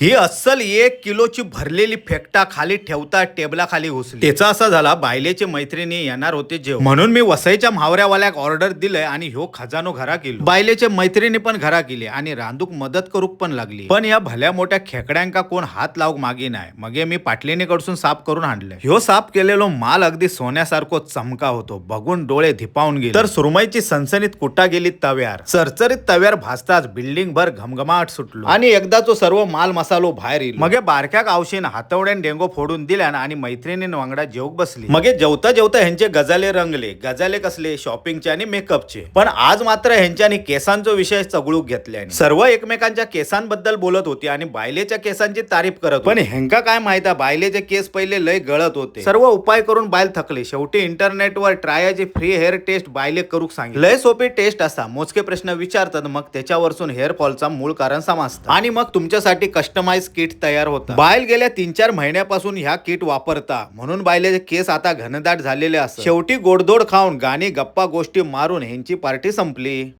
ही अस्सल 1 किलोची भरलेली फेकटा खाली ठेवता टेबला खाली घुसली. त्याचा असा झाला, बायलेचे मैत्रिणी येणार होते जेव म्हणून मी वसईच्या म्हावऱ्यावाल्याक ऑर्डर दिलंय आणि ह्यो खजानो घरा केलो. बायलेचे मैत्रिणी पण घरा गेली आणि रांदूक मदत करूक पण लागली. पण या भल्या मोठ्या खेकड्यांका कोण हात लावूक मागी नाही. मगे मी पाटलीनीकडसून साफ करून आणले. ह्यो साफ केलेलो माल अगदी सोन्यासारखो चमका होतो, बघून डोळे धिपावून गेले. तर सुरमईची सनसनीत कुटा गेली तव्यार. चरचरीत तव्यार भाजताच बिल्डिंग भर घमघमाट सुटलो आणि एकदा तो सर्व माल मसालो बाहेर येईल. मगे बारक्या गावशीन हातवड्यान डेंगो फोडून दिल्यान आणि मैत्रिणीन वांगडा जेवक बसली. मगे जेवता जेवता ह्यांचे गजाले रंगले. गजाले कसले? शॉपिंगचे आणि मेकअपचे. पण आज मात्र ह्यांच्यानी केसांचा विषय चगळूक घेतल्याने सर्व एकमेकांच्या केसांबद्दल बोलत होती आणि बायलेच्या केसांची तारीफ करत. पण ह्यांका काय माहिती आहे, बायलेचे केस पहिले लय गळत होते. सर्व उपाय करून बायल थकली. शेवटी इंटरनेटवर ट्रायाची फ्री हेअर टेस्ट बायले करूक सांगितली. लय सोपी टेस्ट असा, मोजके प्रश्न विचारतात, मग त्याच्यावरसून हेअर फॉलचा मूळ कारण समजतं आणि मग तुमच्यासाठी कस्टमाइज किट तयार होतं. बायल गेल्या 3-4 महिन्यापासून ह्या किट वापरता, म्हणून बायलेचे केस आता घनदाट झालेले असत. शेवटी गोडधोड खाऊन, गाणी गप्पा गोष्टी मारून ह्यांची पार्टी संपली.